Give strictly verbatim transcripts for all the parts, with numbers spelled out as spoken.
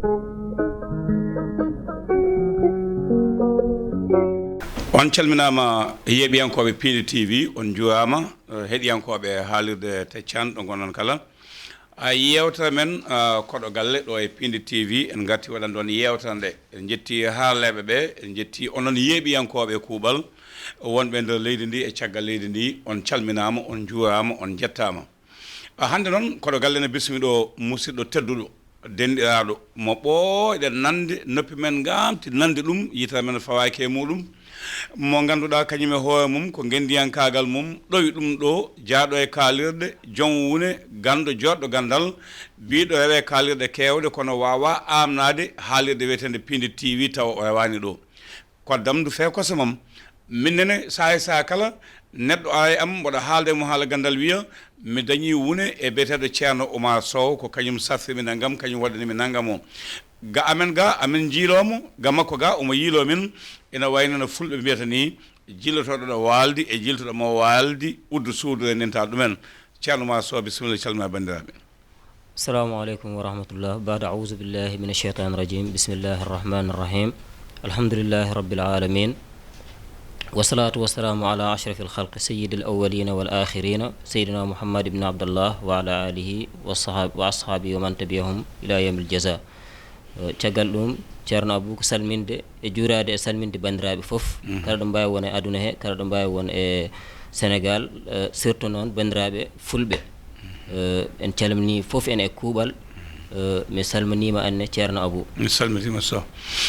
On calminaama, yeeɓiyankooɓe Piindi T V, on njuuraama, eh, heɗiyankooɓe haalirde Teccan ɗo ngonɗon kala. A, yeewtere men, a, Koɗo Galle ɗo e Piindi T V, en ngarti waɗande on yeewtere nde. En njetti harleeɓe ɓe, en njetti onon yeeɓiyankooɓe kuuɓal wonɓe e nder leydi ndi e caggal leydi ndi. On calminaama, on njuuraama, on njettaama. A, hannde noon, Koɗo Galle ne bismi ɗo musiɗɗo tedduɗo, denɗiraaɗo, mo ɓooyɗen nande, noppi men ngaamti nande ɗum, yitere men fawaaki e muɗum, mo ngannduɗaa kañum e hoore mum ko ngenndiyankaagal mum ɗowi ɗum ɗo, jaaɗo e kaalirɗe, joom wune, ganndo jooɗɗo ganndal, biiɗo rewee kaalirɗe keewɗe, kono waawaa aamnaade haalirde wiyeteende Piindi T V tawa o rewaani ɗo. Ko damndu fee kosam am. Min nene, sahaa e sahaa kala, neɗɗo ara e am, mboɗo haalda e mum haala ganndal, wiya, mi dañii wune e biyeteeɗo Ceerno Oumar Sow, ko kañum sarfi mi nanngam, kañum waɗani mi nanngam o. Ga amen ga, amin njiiloo mo, ga makko ga, omo yiiloo min. Ina wayno no fulɓe mbiyata ni, jillotooɗo ɗo waaldi e jiltuɗo mo waaldi, uddu suudu renndinta ɗumen. Ceerno Oumar Sow, bisimilla, calmina banndiraaɓe. Assalamu alaikum wa rahmatullah. Baada auzu billahi min ashaitan rajim. Bismillahi arrahmani arrahim. Alhamdulillahi rabbil alamin. Wassalatu wassalamu ala ashrafil khalqi sayyidil awwalina wal akhirina sayyidina Muhammad ibn Abdullah wa ala alihi wa sahab-, wa ashabihi wa man tabi'ahum ila yawmil jaza. Eh, caggal ɗum, Ceerno Abou, ko salminde e juuraade e salminde banndiraaɓe fof, mhm, kala ɗo mbaawi won e aduna he, kala ɗo mbaawi won e Sénégal, eh, surtout noon banndiraaɓe fulɓe. Mhm. Eh, en calminii fof en e kuuɓal. Eh, mi salminiima anne, Ceerno Abou. Mi salmitiima Sow.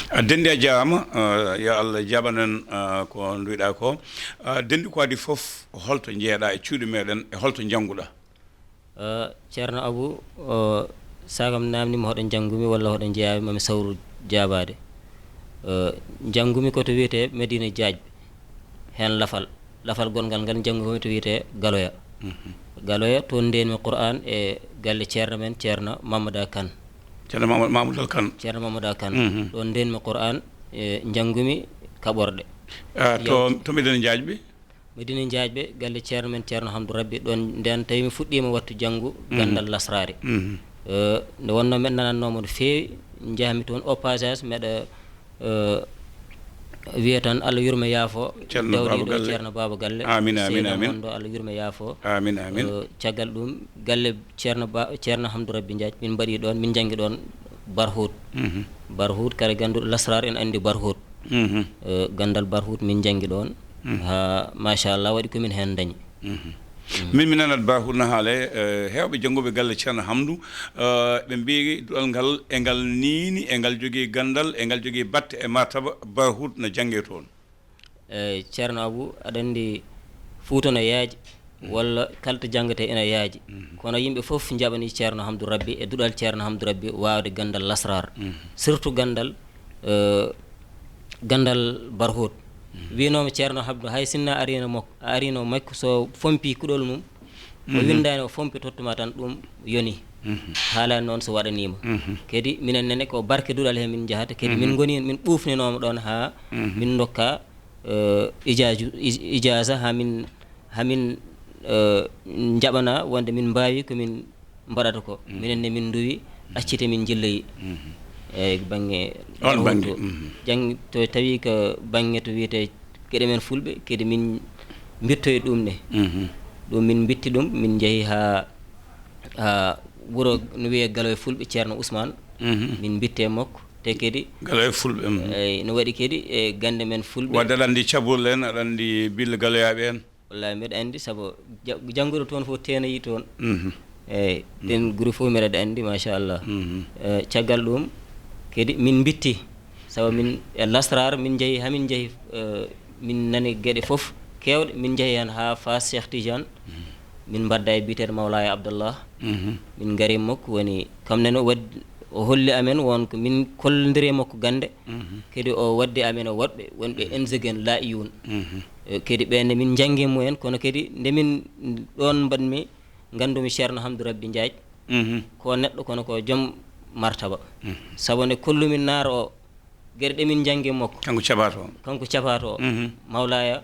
A denndi, a jaaraama, eh, yo Allah jaɓan en, eh, ko nduwiɗaa ko. A denndi, ko adii fof, holto njeyaɗaa e cuuɗi meeɗen e holto njannguɗaa? Eh, Ceerno Abou, eh, saagam naamnii ma hoɗo njanngumi walla hoɗo njeyaami, ma mi sawru jaabaade. Eh, njanngumi ko to wiyetee Medina Jaajɓe, heen Lafal. Lafal gonngal ngal njanngumi to wiyetee Galoya. Mhm. Galoya, toon ndeenmi Qur'aan e galle ceerno men, Ceerno Mamada Kan. Ceerno Mamad-, Mamadou Kan. Ceerno Mamada Kan. Mhm. Ɗoon ndeenmi Qur'aan, e njanngumi kaɓorɗe. Ah, to, yaw- to Medina Jaajɓe? Medina Jaajɓe, galle ceerno men Ceerno Hamdou Rabbi, ɗoon ndeen tawi mi fuɗɗiima wattu janngu, mhm, ganndal lasraare. Mhm. Eh, nde wonnoo mbeɗa nanannoo mo no feewi, njahmi toon au passage, mbeɗa, eh, wiya tan, Allah yurme yaafo, Ceerno Baaba Galle. Ceerno Baaba Galle. Amin, amin, amin. Mondo, Allah yurme yaafo. Amin, amin. Eh, caggal ɗum, galle Ceerno Ba, Ceerno Hamdou Rabbi Njaaj, min mbaɗi ɗoon, min njanngi ɗoon barhut. Mhm. Barhut, kala gannduɗo lasraar, en anndi barhut. Mhm. Eh, ganndal barhut min njanngi ɗoon. Mhm. Haa, machallah, waɗi ko min heen ndañi. Mhm. Mm. Min, mi nanat barhut na haale, eh, heewɓe jannguɓe galle Ceerno Hamdou, eh, ɓe mbiyi duɗal ngal, e ngal niini, e ngal jogii ganndal, e ngal jogii batte e martaba, barhut na jannge toon. Eey, Ceerno Abou, aɗa anndi Fuuta no yaaji, mm, walla kala to janngetee ina yaaji. Mhm. Kono yimɓe fof njaɓanii Ceerno Hamdou Rabbi e duɗal Ceerno Hamdou Rabbi waawde ganndal lasraar. Mhm. Surtout ganndal, eh, ganndal barhut. Mhm. Wiynoo-mi Ceerno Hamdou, hay sinno a ariino makko, a ariino makko, so fompii kuɗol mum, o, mhm, winndaani, o fompi tottuma tan, ɗum yoni. Mhm. Haalaani noon so waɗaniima. Mhm. Kadi minen nene ko barke duɗal he min njahata. Kadi, mhm, min ngoni, min ɓuufninooma ɗoon haa, mhm, min ndokka, eh, ijaaju-, ij-, ijaaza haa min, haa min, eh, njaɓana wonde min mbaawi ko min mbaɗata ko. Mhm. Minen ne min nduwi, mhm, accite min njilloyi. Mhm. Eey, bannge on bannge, mhm. Jang-, to tawi ko bannge to wiyetee geɗe men fulɓe, kadi min mbittoyi ɗum ne. Mhm. Ɗum min mbitti ɗum, min njehi haa, haa wuro no wiyee Galoya Fulɓe, Ceerno Ousmane. Mhm. Min mbitte makko, te kadi Galoya Fulɓe, mhm. Eey, no waɗi kadi e gannde men fulɓe. Wadde aɗa anndi caburle en, aɗa anndi bille Galoyaaɓe en? Wallaahi, mbeɗa anndi, sabu ja-, jannguɗo toon fof teenayi toon. Mhm. Eey, mhm, ɗeen groupe fof mbeɗa anndi, machallah. Mhm. Eh, caggal ɗum, kadi min mbitti, sabu min e lasraar, min njehi, haa min njehi, eh, min nani geɗe fof keewɗe, min njehi heen haa Faas Cheikh Tidiane, mhm, min mbaɗda e biyeteeɗo Mawlaaya Abdallah, mhm, min ngari makko, woni kam nene o waɗ-, o holli amen won ko min kollondiri e makko gannde, mhm, kadi o waddi amen e woɗɓe wonɓe, mhm, inzegen laa'iyuun. Mhm. Eh, kadi ɓe nde min njanngi mumen, kono kadi nde min ɗoon mbaɗmi, nganndumi Ceerno Hamdou Rabbi Njaaj, mhm, ko neɗɗo kono ko joom martaba. Mhm. Sabu nde kollumi naar o, geɗe ɗe min njanngi makko. Kanko cabato o. Kanko cabato o. Mhm. Mawlaaya,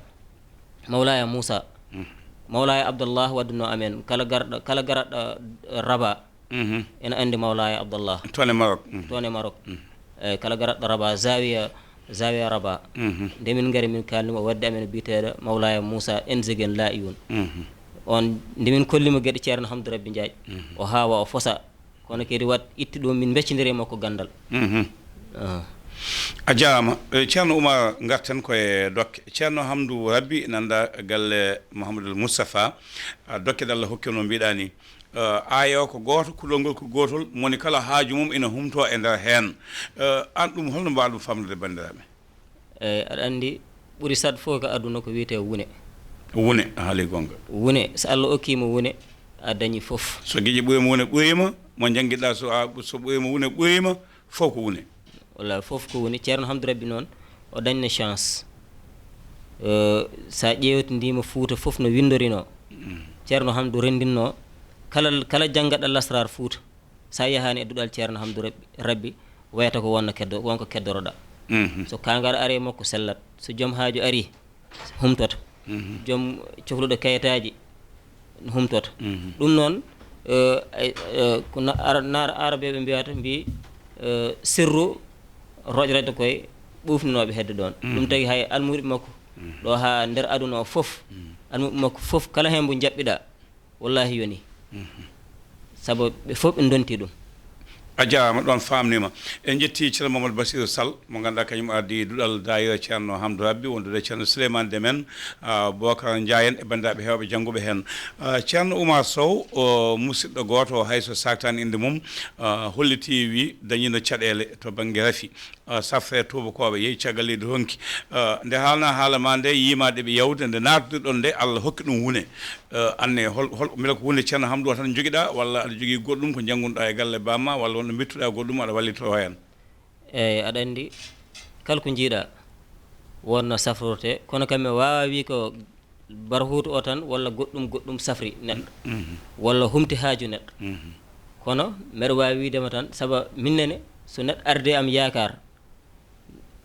Mawlaaya Moussa. Mhm. Mawlaaya Abdallah waɗduno amen. Kala garɗo, kala garaɗo, eh, Raba, Mhm. Ene anndi Mawlaaya Abdallah. Toon e Maroc. Mhm. Toon e Maroc. Mhm. Eyi, kala garaɗɗo Raba, Zawiya, Zawiya Raba. Mhm. Nde min ngari, min kaalni mo wadde amen biyeteeɗo Mawlaaya Moussa Enzegen Laiyun. Mhm. On, nde min kolli mo geɗe Ceerno Hamdou Rabbi Ndiaye, mhm, o haawa, o fosa. Kono kadi wat itti ɗum, min mbeccindiri e makko ganndal. Mhm. Ah. A jaaraama. Eh, Ceerno Oumar, ngarten ko e dokke. Ceerno Hamdou Rabbi nanda galle Mouhamadoul Moustapha, ah, dokke ɗe Allah hokki no mbiɗa ni. Eh, aaya o ko gooto, kuɗol ngol ko gootol, moni kala haaju mum ina humto e nder heen. Eh, aan ɗum holno mbaaw ɗum famnude, banndiraaɓe? Eyi, aɗa anndi, ɓuri saɗde fof ko aduna ko wiyetee wune. Wune, a haalii goonga. Wune, so Allah okkii mo wune, a dañi fof. So giƴe ɓooyii mo wune ɓooyii ma, mo njanngiɗaa so a, so ɓooyii mo wune ɓooyii ma, fof ko wune. Walla fof ko wune. Ceerno Hamdou Rabbi noon, o dañno chance. Eh, so a ƴeewtindiima Fuuta fof no winndorinoo. Mm. Ceerno Hamdou renndinno kala, kala janngaɗo lasraar Fuuta. So a yahaani e duɗal Ceerno Hamdou Rabbi, Rabbi, wayata ko wonno keddo, won ko keddoroɗaa. Mhm. So kaangal ari e makko, sellat. So joom haaju ari, humtoto. Mhm. Joom cokluɗo kayitaaji, humtoto. Mhm. Ɗum noon, eh, ay, eh, ko na-, ara-, naar-, aarabeeɓe mbiyata, mbi, eh, sirru roƴrede koye ɓuufninooɓe hedde ɗoon. Mhm. Ɗum tagi hay almuuɗi makko, mhm, ɗo haa nder aduna o fof, mhm, almuuɗi makko fof, kala heen mbo njaɓɓiɗaa, wallahi yoni. Mhm. Sabu ɓe fof ɓe ndonti ɗum. A jaaraama, ɗoon faamniima. En njetti Ceerno Mamadou Bassirou Sall, mo ngannduɗaa kañum addi duɗal daayira Ceerno Hamdou Rabbi, wondude Ceerno Souleymane Demen, ah, Bokar Ndiaye en e banndiraaɓe heewɓe jannguɓe heen. Ah, Ceerno Oumar Sow, o musidɗo gooto, hay so saaktaani innde mum, ah, hollitii wi dañiino caɗeele to bannge rafi. Ah, safre tuubakooɓe, yehi caggal leydi ronki. Ah, nde haalna haala ma nde, yiima ɗe ɓe yawde, nde naatduɗon nde, Allah hokki ɗum wune. Ah, anne, hol, hol, mbela ko wune Ceerno Hamdou o tan njogiɗaa, walla aɗa jogii goɗɗum ko njanngunɗaa e galle bamma, walla wonɗo mbittuɗaa goɗɗum aɗa wallitoo heen? Eyi, aɗa anndi, kala ko njiiɗaa, wonno safrorte, kono kam mi waawaa wii ko barhuuto o tan, walla goɗɗum, goɗɗum safri neɗɗo, mhm, walla humti haaju neɗɗo. Mhm. Kono mbeɗa waawi wiide ma tan, saabu miin nene, so neɗɗo ardi e am yaakaar,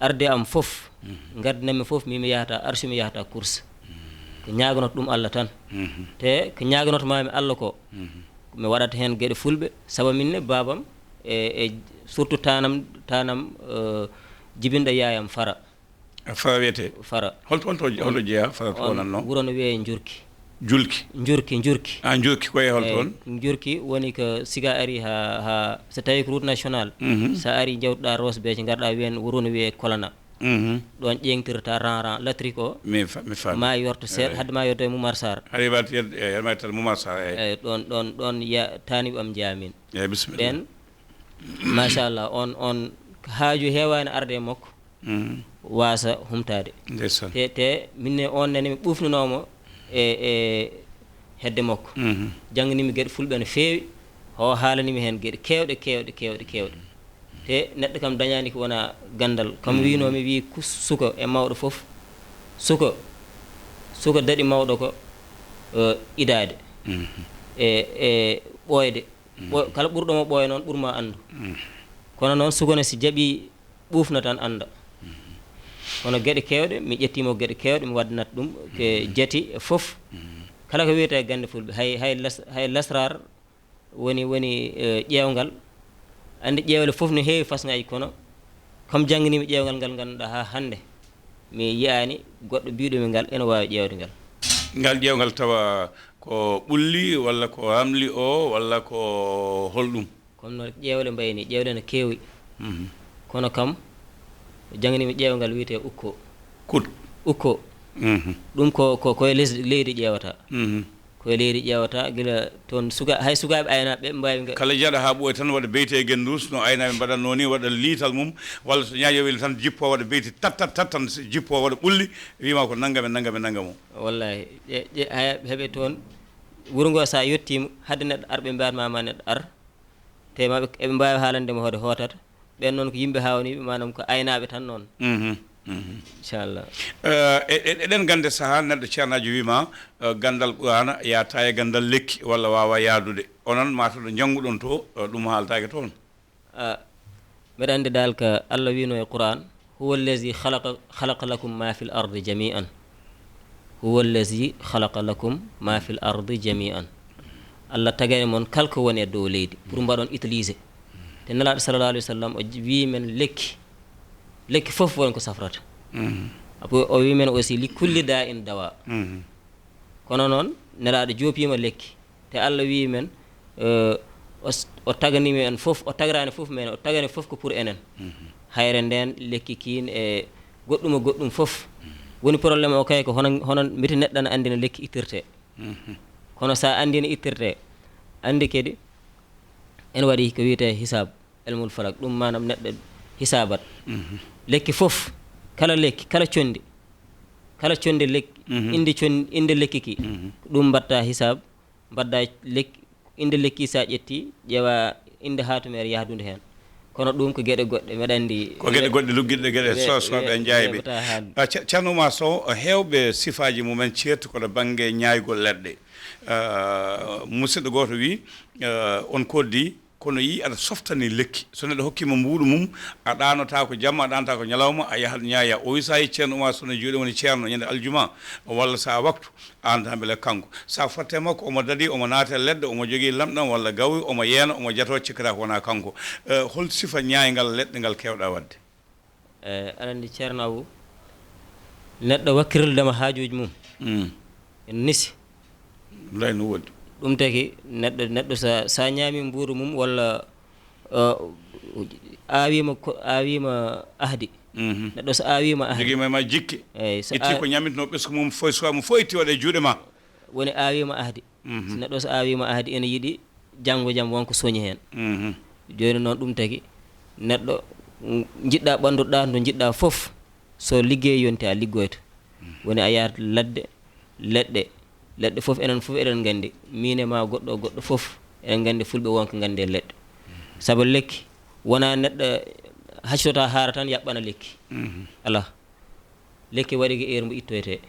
arde am fof, mhm, ngardinammi fof, mi, mi yahata arsu, mi yahata course. Mhm. Ko ñaaganoto ɗum Allah tan. Mhm. Te ko ñaaganoto maami Allah ko, mhm, mi waɗata heen geɗe fulɓe, sabu miin ne baabam e, e surtout taanam, taanam, eh, jibinɗo yaayam Fara. A Fara wiyetee? Fara. Holto, holto, holto jeyaa Fara to wonatno? Wuro no wiyee Njurki. Julki. Njurki, Njurki. Ah, Njurki ko e hol toon? Njurki woni ko siga ari ha, ha, so tawi ko route national, mhm, so ari jawtuɗa Ross Beach, ngarɗa wiyen wuro no wiyee Kolana. Mhm. Ɗoon ƴeeŋtirta ran ran, latri ko mi fa-, mi faami. Ma yorto seeɗa, eyi, hadde ma yotto e Mumar Sarr. Hari wat yed-, eyi, hari ma yettal Mumar Sarr, eyi. Eyi, ɗoon, ɗoon, ɗoon ya-, taaniɓe am njeyaa min. Eyi, bisimilla. Ɓeen, machallah, on, on haaju heewaani arde e makko. Mhm. Waasa humtaade. Ndeysaan. Te, te minne on nene mi ɓuufnanoomo e, e hedde makko. Mhm. Jannginimi geɗe fulɓe no feewi, o haalanimi heen geɗe keewɗe, keewɗe, keewɗe, keewɗe. Te neɗɗo kam dañaani ko wona ganndal. Kam, mhm, wiinoomi, wii ku-, suka e mawɗo fof, suka, suka daɗi mawɗo ko, eh, idaade. Mhm. E, e ɓooyde. Mhm. Ɓo-, kala ɓurɗo mo ɓooya noon, ɓurma anndu. Mhm. Kono noon, suka ne si jaɓi ɓuufna tan annda. Mhm. Kono geɗe keewɗe, mi ƴettiima geɗe keewɗe, mi waddinat ɗum ke, mhm, jati e fof. Mhm. Kala ko wiyetee gannde fulɓe, hay, hay las-, hay lasraar woni, woni, eh, ƴeewngal. Anndi ƴeewle fof no heewi fasŋaaji, kono kam jannginiimi ƴeewngal ngal ngannduɗaa haa hannde mi yiyaani goɗɗo biiɗo mi ngal ene waawi ƴeewde ngal. Ngal ƴeewngal tawa ko ɓulli walla ko ramli o walla ko holɗum? Kono no ƴeewle mbayi ni, ƴeewle no keewi. Mhm. Kono kam, jannginimi ƴeewngal wiyetee ukko. Kut. Ukko. Mhm. Ɗum ko, ko, ko e les-, leydi ƴeewata. Mhm. Ko e leydi ƴeewata, gila toon suka-, hay sukaaɓe aynaaɓe ɓe mbaawi nga- Kala jaɗa haa ɓooya tan waɗa beyte e gennduus, no aynaaɓe mbaɗatnoo ni, waɗa liital mum, walla so ñaaƴo weli tan jippoo waɗa beyte tat, tat, tat tan, jippoo waɗa ɓulli, wiima ko nanngam e nanngam e nanngam o. Wallahi, ƴe-, ƴe-, haya, heɓe toon, wuro ngo so a yottiima, hadde neɗɗo ar, ɓe mbaɗ ma, ma neɗɗo ar. Te maɓe, eɓe mbaawi haalande mo hoode hootata. Ɓeen noon ko yimɓe haawniiɓe, maanaam ko aynaaɓe tan noon. Mhm, mhm. Inchallah. Eh, e-, e-, eɗen nganndi sahaa neɗɗo ceernaajo wiima, eh, ganndal Quraana yaata e ganndal lekki, walla waawa yaadude. Onon, mataw ɗo njannguɗon to, eh, ɗum haaltaake toon. Ah, mbeɗa anndi dal ko Allah wiino e Quraan, "Huwa allazi khalaqa, khalaqa lakum ma fil ardi jami'an." "Huwa allazi khalaqa lakum ma fil ardi jami'an." Allah tagani mon kala ko woni e dow leydi pour mbaɗon utiliser. Te Nelaaɗo sallallahu alayhi wa sallam o j- wii men lekki, lekki fof won ko safrata. Après o wii men aussi li kulli daa in dawa. Kono noon Nelaaɗo joopiima lekki, te Allah wii men, eh, o s- o taganiima en fof, o tagarani fof men, o tagani fof ko pour enen. Hayre ndeen lekki kiin e goɗɗum e goɗɗum fof. Woni problème o kay ko hono, hono mbiti neɗɗo na anndi no lekki ittirte. Kono so a anndi no ittirte, anndi kadi ene waɗi ko wiyetee hisaab, elmul falak, ɗum maanaam neɗɗo hisaabat. Lekki fof, kala lekki, kala conndi, kala conndi lekki, indi con- inde lekki ki, ɗum mbatta hisaab, mbadda lekki, inde lekki so a ƴetti, ƴeewa inde haatumere yahdunde heen. Kono ɗum ko geɗe goɗɗe, mbeɗa anndi ko geɗe goɗɗe luggiɗe geɗe we- so- soɓe we- njaawi ɓe weɓata haalde. Ah, Ce- Ceerno Oumar Sow, heewɓe sifaaji mumen ceerti kono bannge ñaayugol leɗɗe. Ah, musidɗo gooto wi, ah, on koddi kono yi aɗa softani lekki, so neɗɗo hokkima mbuuɗu mum, a ɗaanotaako jamma, a ɗaanotaako ñalawma, a yahat ñaaya. O wi so a yi Ceerno Oumar Sow no juuɗe woni ceerno ñande aljuma walla so a waktu, an tan mbele kanko. So a fotte makko, omo dadi, omo naata e leɗɗe, omo jogii lamɗam walla gawri, omo yeena, omo jatoo, cikkata ko wona kanko. Eh, hol sifa ñaaygal leɗɗe ngal kewɗa waɗde? Eh, aɗa anndi Ceerno Abu, neɗɗo wakkirildema haajuuji mum Mm. ene nisi. Wallay no woodi. Ɗum taki neɗɗo, neɗɗo sa, sa ñaami mbuuru mum walla, uh, aawima ko, aawima ahdi. Mhm. Neɗɗo so aawima ahdi. Jogima ma jikke. Eyyi, so itti a- ko ñamitno ɓesgu mum foy suwa mo foy itti waɗa e juuɗe ma. Woni aawima ahdi. Mhm. So neɗɗo so aawima ahdi ene yiɗi janngo jam wonko soñi heen. Mhm. Jooni noon ɗum taki neɗɗo, mm, njiɗɗa ɓanndu-ɗaa ndu njiɗɗa fof, so liggey yonti a liggoyto. Woni a yahat ladde, leɗɗe, leɗɗe fof enen fof eɗen nganndi, miin e ma goɗɗo, goɗɗo fof eɗen nganndi fulɓe wonko nganndi e leɗɗe. Sabu lekki wona neɗɗo haccitota haara tan yaɓɓana lekki. Mhm. Alaa. Lekki waɗi ko heure mbo ittoytee,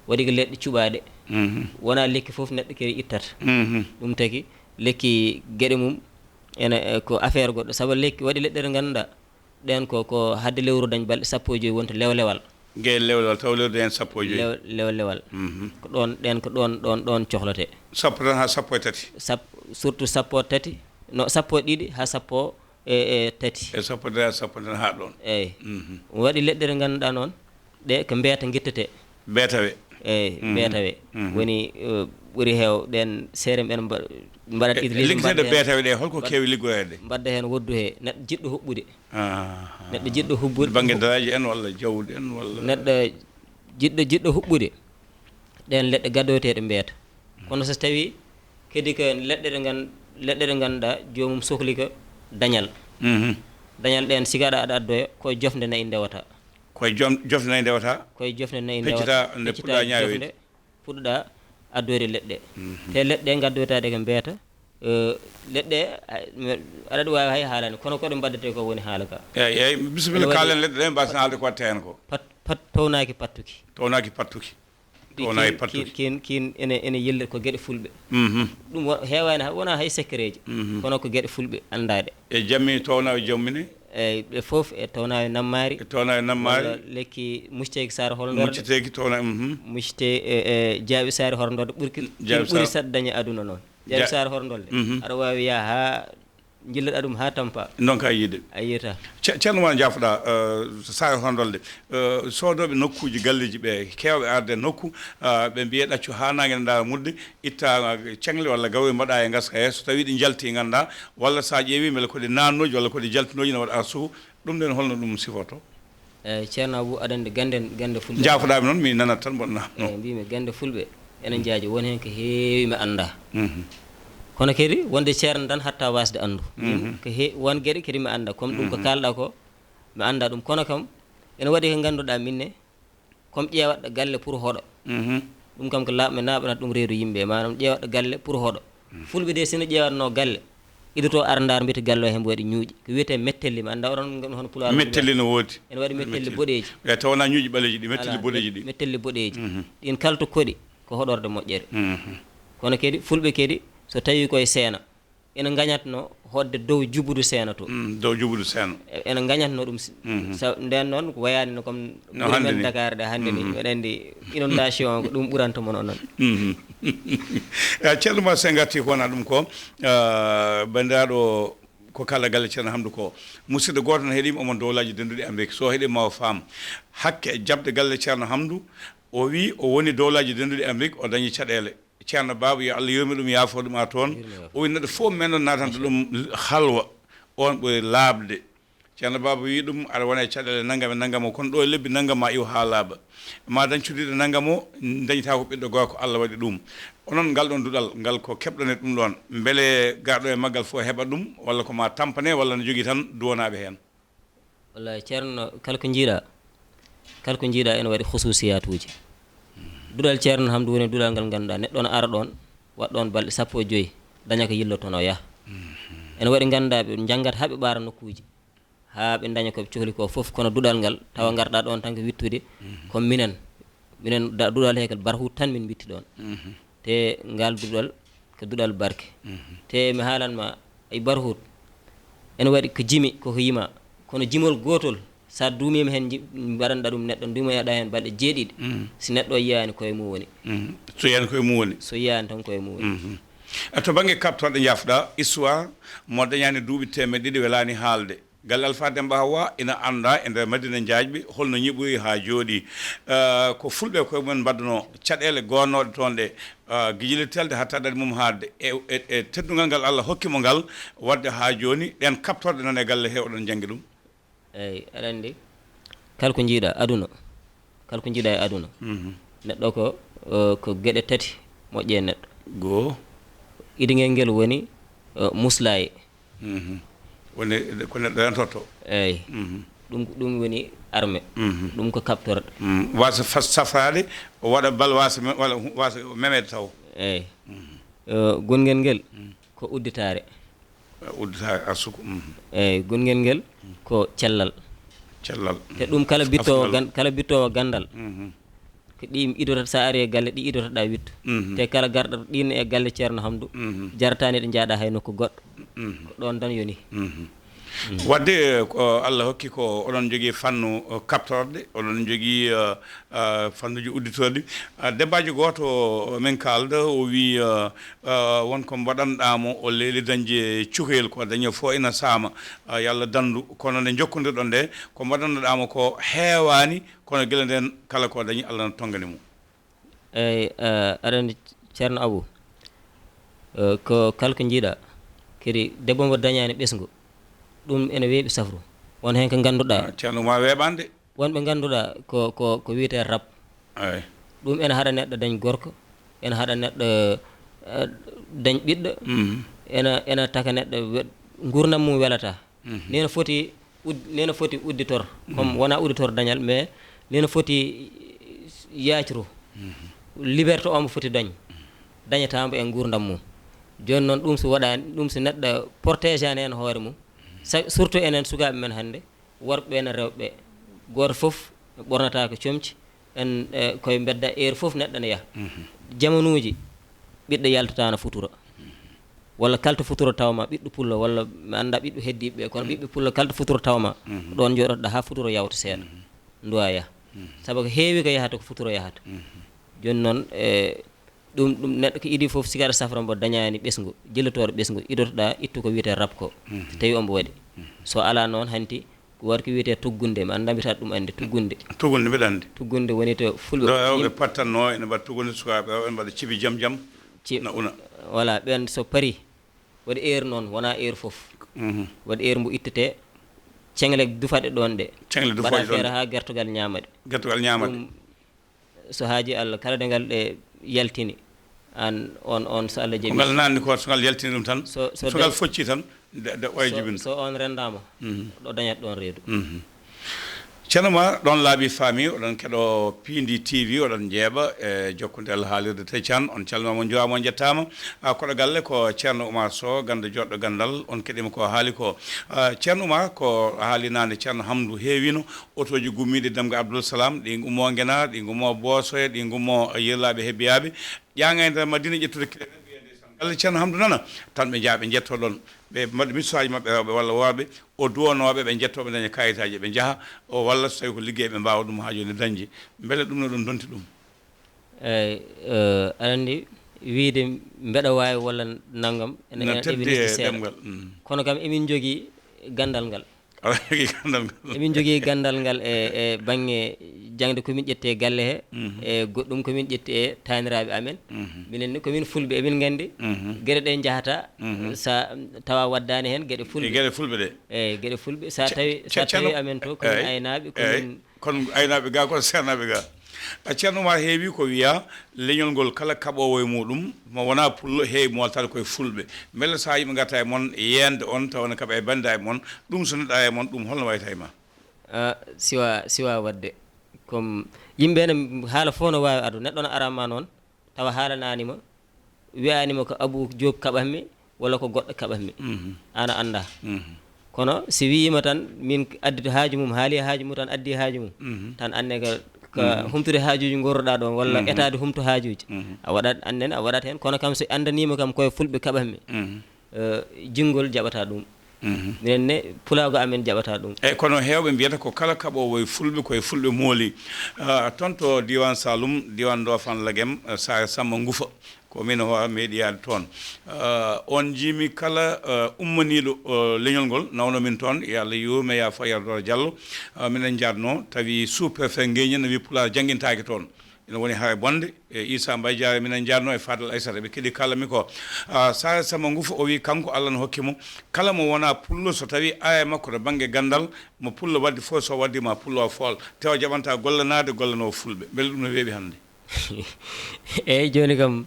waɗi ko leɗɗe cuɓaaɗe. Mhm. Wona lekki fof neɗɗo kadi ittata. Mhm. Ɗum taki lekki geɗe mum ene, eh, ko affaire goɗɗo. Sabu lekki waɗi leɗɗe ɗe ngannduɗaa ɗeen ko, ko hadde lewru dañ balɗe sappo e joy wonta lewlewal. Gay lewlewal taw lewru dañ sappo e joy. Lew-, lewlewal. Mhm. Ko ɗoon, ɗeen ko ɗoon, ɗoon, ɗoon cohlotee. Sappo tan haa sappo e tati. Sap-, surtout sappo e tati, no, sappo e ɗiɗi haa sappo e, e tati. E sappo e tati haa sappo e tati haa ɗoon. Eeyi. Mhm. Waɗi leɗɗe ɗe ngannduɗaa noon, ɗe ko mbeeta ngittetee. Beetawe. Eeyi, mhm, beetawe. Mhm. Woni, eh, ɓuri heew ɗeen seere men mba-, mbaɗat e, itiliis liggeteeɗe mbaɗa heen, beetawe ɗe, holko mbaɗ-, keewi liggoyeede? Mbaɗa heen woddu he neɗɗo jiɗɗo huɓɓude. Ah. Neɗɗo jiɗɗo huɓɓude. Bannge daraaji en walla jawdi en walla? Neɗɗo jiɗɗo, jiɗɗo huɓɓude, ɗeen leɗɗe gaddoyteeɗe mbeeta. Kono so tawii kadi ko leɗɗe ɗe ngan-, leɗɗe ɗe ngannduɗaa joomum sohli ko dañal. Mhm. Dañal ɗeen, sigaɗa aɗa addoya, ko e jofnde nayi ndewata. Koye jom-, jofnde nayi ndewata? Koye jofnde nayi ndewata. Peccita nde peccita puɗɗa ñaaweede. Jofnde puɗɗa addoyde leɗɗe. Mhm. Te leɗɗe ngaddoytaade ko mbeeta, eh, leɗɗe, a-, me-, aɗa ɗum waawi hay haalani, kono ko ɗe mbaɗdete ko woni haala ka. Eeyi, eeyi, bisimilla, ene waɗi kaalen leɗɗe ɗe, mbaasa haalde ko waɗta heen ko. Pat-, pat-, townaaki pattuki. Townaaki pattuki. Ɗi townaa e kin, pattuki. Kin, kin, kin ene, ene yellita ko geɗe fulɓe. Mhm. Ɗum wo-, heewaani ha-, wonaa hay sekkereeji. Mhm. Kono ko geɗe fulɓe anndaaɗe. E jammi townaa e jammine? Eeyi, ɓe fof e townaa e nammaari. E townaa e nammaari. Walla lekki mucceeki saare horndorde. Mucciteeki townaa, mhm. Muccite e, e jaaɓi saare horndorde ɓurki, jaaɓi ɓuri saare saɗde dañe aduna noon. Jaaɓi ja-, saare horndorde. Mhm. Aɗa waawi yaha haa njilloɗaa ɗum haa tampa. Ndonka yiide. A yiyata. Ce-, Ceerno Oumar, njaafoɗaa, eh, saare horndolde. Eh, soodooɓe nokkuuji, galleeji ɓe, keewɓe arde nokku, eh, ɓe mbiye ɗaccu haa naange ne ndaara mudde, itta, eh, ceŋle walla gawri mbaɗa e ngaska hee, so tawii ɗi njalti nganndaa, walla so a ƴeewii mbele ko ɗi naannooji walla ko ɗi jaltinooji ne waɗa arsuku, ɗum ɗen holno ɗum sifortoo? Eeyi, Ceerno Abu, aɗa anndi gannde, gannde fulɓe. Njaafoɗaa mi noon, mi nanat tan mboɗo naamnoo. Eeyi, mbiymi gannde fulɓe, enen njaaji, won heen ko heewi mi anndaa. Mhm. Kono kadi, wonde ceerno tan hatta waasde anndu. Mhm. Ko he-, won geɗe kadi mi anndaa, comme ɗum ko, mhm, kaalɗaa ko, mi anndaa ɗum. Kono kam, ene waɗi ko ngannduɗaa min ne, comme ƴeewatɗo galle pour hoɗo. Mhm. Ɗum kam ko laaɓ-, mi naaɓanat ɗum reedu yimɓe, maanaam ƴeewatɗo galle pour hoɗo. Fulɓe de, sino ƴeewatnoo galle, idotoo ara ndaar, mbiyata galle o hembo waɗi ñuuƴi. Ko wiyetee mettelli, mi anndaa oɗon nganndi hono Pulaar mettelli no woodi. Ene waɗi mettelli boɗeeji. E taw wonaa ñuuƴi ɓaleeji ɗi, mettelli boɗeeji ɗi. Mettelli boɗeeji. Mhm. Ɗin kala to koɗi, ko hoɗorde moƴƴere. Mhm. Kono kadi, fulɓe kadi, so tawii koye seena, ene ngañatno hoɗde dow jubudu seena to. Mm, dow jubudu seena. E-, ene ngañatno ɗum si-, mhm, sa-, ndeen noon ko wayaani no comme no ɓuri hannde men ni. Dakar ɗe hannde ni. Mhm. Mbeɗa anndi inondation ko ɗum ɓuranta mon onon. Mhm. Eh, Ceerno Umar, so en ngartii ko wona ɗum ko, eh, banndiraaɗo ko kala galle Ceerno Hamdu ko, musidɗo gooto ne heɗiima, omo dowlaaji dennduɗi Amrik. So heɗiima ma o faam. Hakke jaɓde galle Ceerno Hamdu, o wi o woni dowlaaji dennduɗi Amrik, o dañi caɗeele. Ceerno Baaba, yo Allah yurme ɗum, yaafo ɗum, a toon. Yurme, yaafo. O wi neɗɗo fof men ɗon naatanta ɗum halwa, on ɓuri laaɓde. Ceerno Baaba wi ɗum, aɗa wona e caɗeele nanngam e nanngam o, kono ɗo e lebbi nanngam ma iw haa laaɓa. Ma dañ cuɗiiɗo nanngam o, dañataa ko ɓiɗɗo gorko, Allah waɗi ɗum. Onon ngal ɗon duɗal, ngal ko keɓɗon e ɗum ɗon. Mbele garɗo e maggal fof heɓa ɗum, walla ko ma tampane, walla no jogii tan duwanaaɓe heen? Wallaahi, Ceerno, kala ko njiiɗaa, kala ko njiiɗaa ene waɗi husuusiyaatuuji. Duɗal Ceerno Hamdu woni duɗal ngal ngannduɗaa neɗɗo no ara ɗoon, waɗa ɗoon balɗe sappo e joy, daña ko yillotonoo, yaha. Ene waɗi ngannduɗaa ɓe njanngat haa ɓe ɓaara nokkuuji, haa ɓe daña ko ɓe cohli ko fof, kono duɗal ngal tawa ngarɗaa ɗoon tan ko wittude, ko minen, minen da-, duɗal he ko barhuut tan min mbitti ɗoon. Te ngal duɗal ko duɗal barke. Te mi haalan ma, ay barhuut, ene waɗi ko jimi, koko yima, kono jimol gootol, sa duumiima heen, ji-, mbaɗanɗa ɗum neɗɗo, duumoyaɗa heen balɗe jeeɗiɗi, si neɗɗo o yiyaani koye mum woni. So yiyaani koye mum woni. So yiyaani tan koye mum woni. E to bannge kaɓtorɗe, njaafɗa, histoire mo dañaani duuɓi teemeɗe ɗiɗi welaani haalde. Galle Alfa Demba Hawa ina anndaa e nder Madina Njaajɓe, holno ñiɓori haa jooɗi. Eh, ko fulɓe koye mumen mbaɗnoo caɗeele gonnooɗe toon ɗe, eh, gijili telde hatta daɗi mum haaɗde. E, e, e teddungal ngal Allah hokki mo ngal, waɗde haa jooni, ɗeen kaɓtorɗe nan e galle he, oɗon njanngi ɗum? Eey, aɗa anndi, kala ko njiiɗaa aduna, kala ko njiiɗaa e aduna, neɗɗo ko, eh, ko geɗe tati moƴƴi e neɗɗo. Goo. Idingel ngel woni, eh, muslaaye. Woni ko neɗɗo yantorto. Eey. Ɗum, ɗum woni arme. Ɗum ko kaɓtorɗe. Waasa fas safraade, o waɗa bal waasa me-, walla hu-, waasa memeede taw. Eey. Eh, gongel ngel ko udditaare. Eh, udditaare, arsuku. Eey, gongel ngel ko cellal. Cellal. Te ɗum kala bittoowo gan-, kala bittoowo ganndal. Ko ɗi idorta, sa ari e galle, ɗi idotoɗa wittu. Te kala garɗo ɗin e galle Ceerno Hamdu, jarataani ɗe njaaɗa hay nokku goɗɗo. Ko ɗon tan yoni. Waɗde, eh, ko Allah hokki ko oɗon njogii fannu, eh, kaɓtorɗe, oɗon njogii, eh, eh, fannuuji udditorɗi. Ah, debaajo gooto, eh, min kaalda, o wii, eh, eh, won ko mbaɗanɗaa mo, o leeli dañde cukalel, ko dañi fof ina saama. Ah, yo Allah danndu, kono nde njokkondirɗon nde, ko mbaɗanɗaa mo ko heewaani, kono gila ndeen kala ko dañi, Allah na tonngani mo. Eey, eh, aɗa anndi, Ceerno Abu, eh, ko kala ko njiiɗaa, kadi debbo mo dañaani ɓesngu, ɗum ene weeɓi safru. Won heen ko ngannduɗaa. Ah, Ceerno, ma weeɓaani de. Won ɓe ngannduɗaa ko, ko, ko wiyetee rab. Eey. Ɗum ene haɗa neɗɗo dañ gorko, ene haɗa neɗɗo, eh, dañ ɓiɗɗo, ene, ene taka neɗɗo we-, nguurndam mum welataa. Nena foti ud-, nena foti udditor. Comme wona udditor dañal, mais nena foti yaacru. Liberté omo foti dañ. Dañata mbo e nguurndam mum. Jooni noon, ɗum so waɗaani, ɗum so neɗɗo protégeani heen hoore mum, sa-, surtout enen sukaaɓe men hannde, worɓe ɓe e rewɓe ɓe, gooto fof ɓornata ko comci, en, eh, koye mbedda, heure fof neɗɗo ne yaha. Jamanuuji, ɓiɗɗo yaltata no futuro. Walla kalta futuro tawma, ɓiɗɗo pullo, walla mi annda ɓiɗɗo heddiiɓe ɓe, kono ɓiɓɓe pullo kalta futuro tawma, ko ɗon njooɗotoɗa haa futuro yawta seeɗa. Nduwa yaha. Sabu ko heewi ko yahata, ko futuro yahata. Jooni noon, e, ɗum, ɗum neɗɗo ko idii fof, sikaɗa safra mbo dañaani ɓesngu, jillotooɗo ɓesngu, idotoɗa, ittu ko wiyetee rab ko. So tawi ombo waɗi. So alaa noon, hanti ko waɗi ko wiyetee tuggunde, mi annda mbiyataa ɗum anndi, tuggunde. Tuggunde mbiɗa anndi. Tuggunde woni to fulɓe. Ɗo rewɓe pattanno, ene mbaɗa tuggunde, sukaaɓe rewɓe ene mbaɗa cibi jam jam, ci-, na una. Voilà, ɓeen so parii, waɗi heure noon, wonaa heure fof. Waɗi heure mbo ittetee, ceŋle dufaɗe ɗoon ɗe. Ceŋle dufooje ɗoon ɗe. Mbaɗa feere haa gertogal ñaama ɗe. Gertogal ñaama ɗe. Ɗum so haaji Allah, kala nde ngal ɗe yaltini, aan on, on so Allah jaɓi. Ko ngal naanni ko, so ngal yaltini ɗum tan, so, so so ngal de-, foccii tan, de, de oya so, jibinta. So on renndaama, ɗo dañat ɗoon reedu. Ceerno ma, ɗoon laaɓi faami, oɗon keɗo Piindi T V, oɗon njeeɓa e jokkondire haalirde Tey Can. On calminaama, on njuuraama, on njettaama. Ah, koɗo galle ko Ceerno Oumar Sow, gannda joɗɗo ganndal, on keɗiima ko haali ko. Ah, Ceerno Oumar, ko haali naane Ceerno Hamdu heewino, otooji gummiiɗi Demga Abdoul Salam, ɗi ngummoo Ngenaar, ɗi ngummoo Boosoya, ɗi ngummoo Yirlaaɓe Hebbiyaaɓe, ƴaŋa e nder Madina ƴettude kile. Galle Ceerno Hamdu nana, tan ɓe njaha ɓe njettoo ɗoon. Ɓe mbaɗa misuwaaji maɓɓe rewɓe walla worɓe, o duwanooɓe, ɓe njettoo ɓe daña kayitaaji, ɓe njaha, o walla so tawi ko liggey ɓe mbaawa ɗum haa jooni dañde. Mbele ɗum no ɗum donti ɗum? Eey, eh, aɗa anndi, Wiide mbeɗa waawi walla nanngam, ene, no ene teddee ɗeɓi resde seeɗa. Ɗemngal. Mm. Kono kam emin njogii ganndal ngal. Aɗa jogii ganndal ngal. Emin njogii ganndal ngal e, e baŋnge jaŋde ko min ƴetti e galle he, mhm, e goɗɗum ko min ƴetti e taaniraaɓe amen. Mhm. Minen ni ko min fulɓe, emin nganndi, mhm, geɗe ɗe njahata, mhm, sa tawa waddaani heen geɗe fulɓe. E geɗe fulɓe ɗe. Eeyi, geɗe fulɓe. Sa tawi, sa tawi amen to ko min aynaaɓe, ko min. Kono aynaaɓe ga, kono seernaaɓe ga. A Ceerno Oumar, heewi ko wiyaa, leñol ngol kala kaɓoowo e muɗum, mo wonaa pullo, heewi mooltaade koye fulɓe. Mbele so yimɓe ngarta e mon yeende on, tawa ne kaɓa e banndiraaɓe mon, ɗum so neɗɗa e mon, ɗum holno wayta e ma? Ah, siwa, siwa waɗde. Comme yimɓe ne, haala fof no waawi ado. Neɗɗo no ara ma noon, tawa haalanaani ma, wiyaani ma ko Abou Diop kaɓatmi, walla ko goɗɗo kaɓatmi. Mhm. Aan a anndaa. Mhm. Kono si wiyiima tan, min addi haaju mum, haali haaju mum tan, addi haaju mum. Mhm. Tan anne ka, ka, mhm, humtude haajuuji ngorruɗaa ɗoon, walla, mhm, etaade humto haajuuji. Mhm. A waɗat, annen a waɗat heen, kono kam so anndaniima kam koye fulɓe kaɓatmi. Mhm. Eh, jinngol jaɓata ɗum. Mhm. Minen ne, pulaagu amen jaɓata ɗum. Eeyi, kono heewɓe mbiyata ko kala kaɓoowo e fulɓe, ko e fulɓe mooli. Ah, toon to diiwaan Saalum, diiwaan Ndoofaan Lagem, eh, Saare Samma Ngufa, ko min o meeɗi yaade toon. Ah, on njiimi kala, eh, ummaniiɗo, eh, leñol ngol, nawno min toon, yo Allah yuurme, yaafo Yero Doro Diallo. Ah, minen njaadno, tawi sous-préfet Ngeñen no wiyi Pulaar janngintaake toon. Ina woni hare bonde. E Issa Mbaye Diarra, minen njaarno e Fadel Aissata, ɓe keɗi kala mi ko. Ah, Saare Samma Ngufa, o wi kanko Allah no hokki mo, kala mo wona pullo, so tawi aya makko to bannge ganndal, mo pullo waddi fof, so waddi ma pullo o fool, te o jaɓanta gollanaade, gollanowo fulɓe. Mbele ɗum no weeɓi hannde? Eeyi, jooni kam,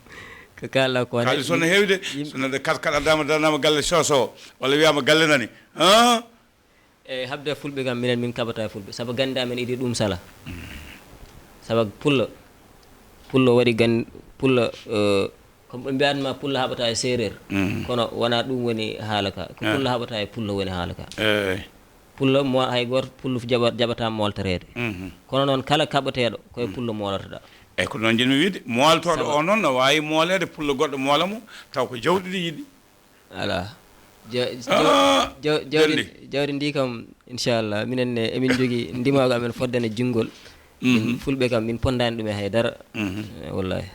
ko kaalɗa ko ne. Kaalis o no heewi de. Yim- so neɗɗo kat-, kat addama, darnama galle soso, walla wiyama galle nani. Ah? E haɓde e fulɓe kam, minen min kaɓata e fulɓe, sabu gannde amen idi ɗum sala. Mm. Sabu pullo, pullo waɗi gan-, pullo, eh, ko ɓe mbiyatma pullo haɓata e séeréer. Mm. Kono wona ɗum woni haala ka. Ko, ah, pullo haɓata e pullo woni haala ka. Eey. Pullo mo, hay gooto pullo jaɓa-, jaɓata mooltoreede. Mhm. Kono noon kala kaɓeteeɗo, ko e, mm, pullo moolotoɗaa. Eey, ko noon njiɗmi wiide. Mooltooɗo, sabu, o noon no waawi mooleede pullo goɗɗo moola mo, taw ko jawɗi ɗi yiɗi. Alaa. Ja-, ja-, ah, ja-, jawdi, jawdi ndi kam, inchallah, minen ne, emin njogii ndimaagu amen fodde ne jinngol. Min, mhm, fulɓe kam, min ponndaani ɗum e hay dara. Mhm. Eh, wallahi.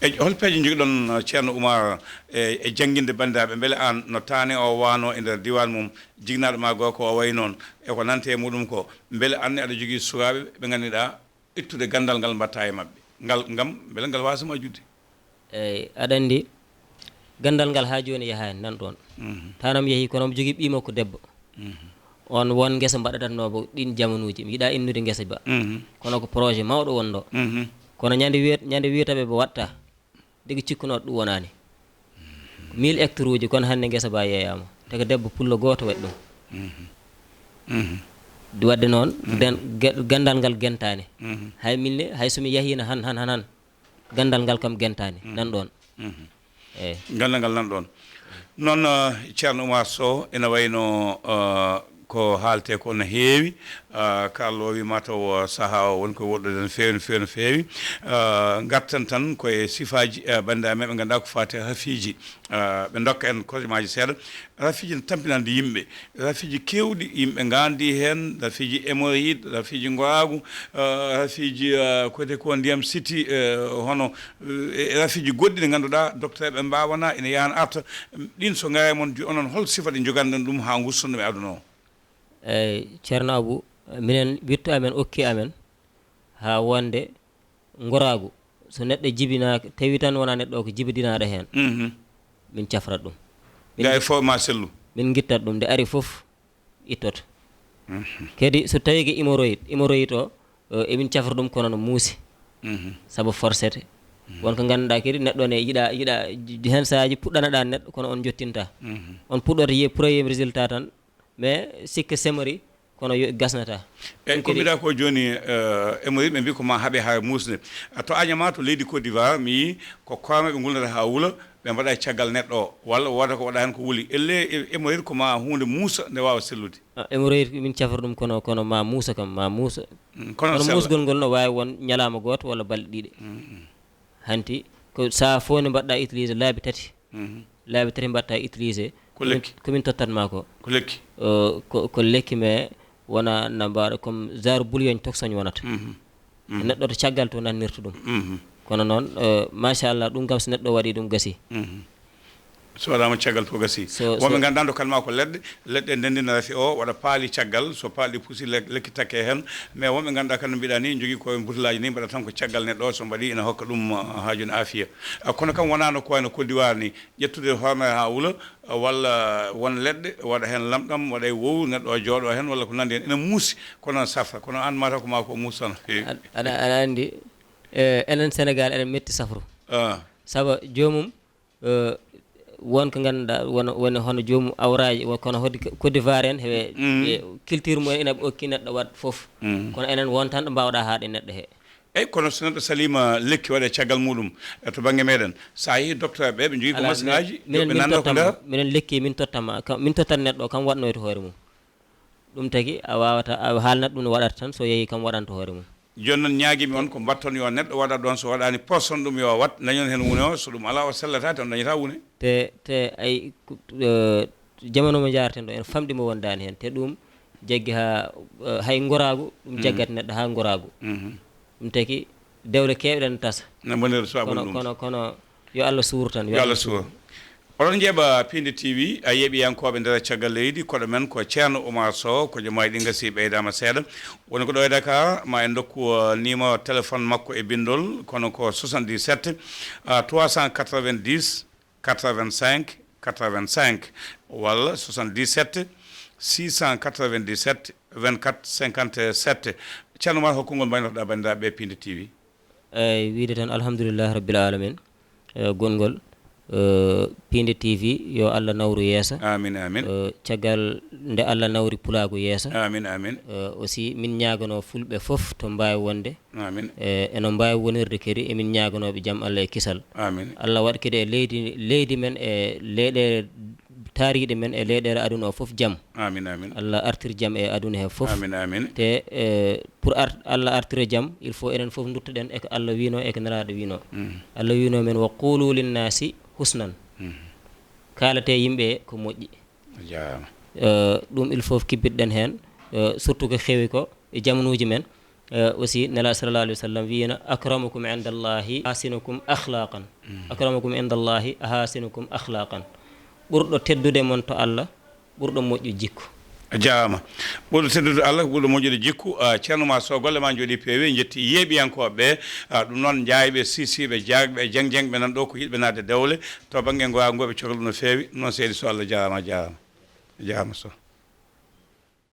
E hol peeje njogiɗon, uh, Ceerno Oumar, e, e jannginde banndiraaɓe? Mbele aan no taane o waano e nder diiwaan mum, jignaaɗo ma goo ko o wayi noon, e ko nante e muɗum ko, mbele aan ne aɗa jogii sukaaɓe ɓe ngannduɗaa ittude ganndal ngal mbaɗta e maɓɓe? Ngal, ngam mbele ngal waasa majjude. Eey, aɗa anndi, ganndal ngal haa jooni yahaani nan ɗoon. Mhm. Tanam yehii, kono omo jogii ɓii makko debbo. Mhm. On won ngesa mbaɗatatnoo bo ɗiin jamanuuji. Mi yiɗaa innude ngesa ba. Mhm. Kono ko projet mawɗo wonɗo. Mhm. Kono ñande wiye-, ñande wiyata ɓe ɓe waɗta, degi cikkunooɗo ɗum wonaani. Mille hectares uji, kono hannde ngesa ba yeeyaama. Te ko debbo pullo gooto waɗi ɗum. Mhm. Mhm. Waɗde noon, mhm, den-, ge-, ganndal ngal gentaani. Mhm. Hay min ne, hay so mi yahiino han, han, han, han, ganndal ngal kam gentaani, mhm, nan ɗoon. Mhm. Eey. Ganndal ngal nan ɗoon. Noon, eh, Ceerno Oumar Sow, ina wayno, eh, ko haaletee ko no heewi. Eh, Carlo o wi mataw, eh, sahaa o woni ko woɗɗude no feewi, no feewi, no feewi. Eh, ngarten tan ko e sifaaji, eh, banndiraaɓe men ɓe ngannduɗaa ko faati e rafiiji. Eh, ɓe ndokka en kosmaaji seeɗa. Rafiiji no tampinande yimɓe. Rafiiji keewɗi, yimɓe ngaandi heen, rafiiji hémorroïde, rafiiji ngoraagu, eh, rafiiji, eh, ko wiyetee ko ndiyam siti, eh, hono, eh, e rafiiji goɗɗi ɗi ngannduɗaa, docteur ɓe mbaawanaa, ina yahan arta. Ɗiin so ngarii e mon, jo-, onon hol sifa ɗi njoganɗon ɗum haa nguston ɗum e aduna o? Eey, Ceerno Abou, minen witto amen okki amen haa wonde ngoraagu, so neɗɗo jibinaaka, tawi tan wonaa neɗɗo o ko jibidinaaɗo heen, mhm, min cafrat ɗum. Min ga e fof ma sellu. Min ngittat ɗum, nde ari fof ittoto. Mhm. Kadi so tawii ko hémorroïde, hémorroïde o, eh, emin cafra ɗum kono no muusi. Mhm. Sabu forsete. Mhm. Won ko ngannduɗaa kadi neɗɗo ne yiɗa, yiɗa, j-, heen sahaaji puɗɗanaɗaa neɗɗo kono on njottinta. Mhm. On puɗɗoto yiye premier résultat tan, mais sikke semori kono yo gasnata. E ɗum ko kadi mbiɗa ko jooni, eh, hémorroïde ɓe mbi ko ma haɓe haa muusde. A to Agnam to leydi Côte d'Ivoire, mi yii ko koorma ɓe ngulnata haa wula, ɓe mbaɗa e caggal neɗɗo o, walla wooda ko waɗa heen ko wuli. Elle, e, hémorroïde ko ma huunde muusa nde waawa sellude. Ah, hémorroïde min cafra ɗum kono, kono ma muusa kam, ma muusa. Mm, kono kono sella. Muusgol ngol no waawi won ñalaama gooto walla balɗe ɗiɗi. Mm, mm. Hanti ko sahaa fof nde mbaɗɗa utilisé laabi tati. Mhm. Laabi tati mbaɗta utilisé. Ko lekki? Ko min tottat ma ko. Ko lekki? Eh, ko, ko lekki, mais wona na mbaɗa comme genre bouillon toxogne wonata. Mhm. Mhm. Neɗɗo to caggal to nannirta ɗum. Mhm. Kono noon, eh, machallah, ɗum kam so neɗɗo waɗi ɗum gasi. Mhm. So waɗaama caggal fof gasi. So, wonɓe so ngannduɗaa dokkal maa ko leɗɗe, leɗɗe ndenndina rafi o, waɗa paali caggal, so paali pusi le-, lekki takke heen. Mais wonɓe ngannduɗaa kadi no mbiɗa ni, njogii ko e butelaaji ni, mbaɗa tan ko caggal neɗɗo o, so mbaɗi ina hokka ɗum, ah, haaju no aafiya. Ah, kono kam wonaano ko wayno Côte d'Ivoire ni, ƴettude hoore maa haa wula, ah, walla won leɗɗe, waɗa heen lamɗam, waɗa e wow, neɗɗo o jooɗo heen, walla ko nanndi heen, ina muusi, kono safra, kono aan mataw ko maa ko muusi tan. Aɗa, aɗa, aɗa anndi, eh, enen Sénégal, eɗen metti safru. Ah. Sabu joomum, eh, won ko ngannduɗaa, won, woni hono joomum awraaji, won kono hoɗi Côte d'Ivoire en, heɓe, mm, ɓe culture mumen ina okki neɗɗo waɗ fof. Mm. Kono enen won tan ɗo mbaawɗaa haaɗde neɗɗo he. Eyi, kono so neɗɗo saliima lekki waɗe caggal muɗum, e to bannge meɗen, so a yehii docteur ɓe, ɓe njogii ko machine aji, minen, ɓe min nanndo ko tottam, nder. Minen lekki min tottam, ka-, min tottat neɗɗo, kam waɗnoyta hoore mum. Ɗum tagi a waawata, a haalnat ɗum no waɗata tan, so yehii kam waɗanta hoore mum. Jooni noon ñaagii-mi on ko mbaɗton yo neɗɗo waɗa ɗoon, so waɗaani porson ɗum yo waɗ, dañon heen wune o, so ɗum alaa o sellataa tan dañataa wune. Te, te ay, ku-, eh, jamanu mo njaarten ɗo, en famɗi mo wondaani heen. Te ɗum jaggi haa, eh, hay ngoraagu, ɗum, mm, jaggata neɗɗo haa ngoraagu. Mhm. Ɗum tagi dewle keewɗe ne tasa. Ne mbonira sabu kono, ɗum. Kono, kono yo Allah suur tan, yo Allah suur. Oɗon njeeɓa Piindi T V, a yeeɓiyankooɓe nder caggal leydi, koɗo men ko Ceerno Oumar Sow, ko joom mayɗi gasi ɓeydaama seeɗa. Woni ko ɗo e Dakar, ma en ndokku, uh, numéro téléphone makko e binndol, kono ko soixante-dix-sept, uh, trois cent quatre-vingt-dix, quatre-vingt-cinq, quatre-vingt-cinq, walla soixante-dix-sept, six cent quatre-vingt-dix-sept, vingt-quatre cinquante-sept. Ceerno Oumar, hol konngol mbaynortoɗaa banndiraaɓe Piindi T V? Eyi, wiyde tan alhamdulillahi rabbil alamin. Eh, gongol, eh, Piindi T V, yo Allah nawru yeeso. Amin, amin. Eh, caggal nde Allah nawri pulaagu yeeso. Amin, amin. Eh, aussi, min ñaaganoo fulɓe fof to mbaawi wonde. Amin. Eh, eno mbaawi wonirde kadi, emin ñaaganooɓe jam Allah e kisal. Amin. Allah waɗ kadi e leydi, leydi men e leyɗe taariiɗe men e leyɗeele aduna o fof jam. Amin, amin. Allah artir jam e aduna he fof. Amin, amin. Te, eh, pour ar-, Allah artira jam, il faut enen fof nduttoɗen e ko Allah wiino e ko Nelaaɗo wiino. Mm. Allah wiino men, "Wa qulu linnasi husnan." Mm. Kaalate yimɓe ko moƴƴi. A jaaraama. Eh, ɗum il faut kibbitɗen heen, eh, surtout ko heewi ko e jamanuuji men. Eh, aussi, Nelaaɗo sallallahu alayhi wa sallam wiino, "Akramukum indallahi ahasinukum akhlaqan." Mm. "Akramukum indallahi ahasinukum akhlaqan." Ɓurɗo teddude mon to Allah, ɓurɗo moƴƴo jikku. A jaaraama. Ɓurɗo teddude Allah, ɓurɗo moƴƴude jikku. Ah, Ceerno Oumar Sow, golle ma njooɗii peewi, en njetti yeeɓiyankooɓe ɓe. Ah, ɗum noon, jaayɓe, siisiiɓe, jaagɓe, jeng-jeng ɓe nan ɗo ko yiɗɓe naatde dewle. To bannge ngoyaagu ngo ɓe cohli no feewi, ɗum noon seydi Sow, Allah jaaraama, a jaaraama. A jaaraama Sow.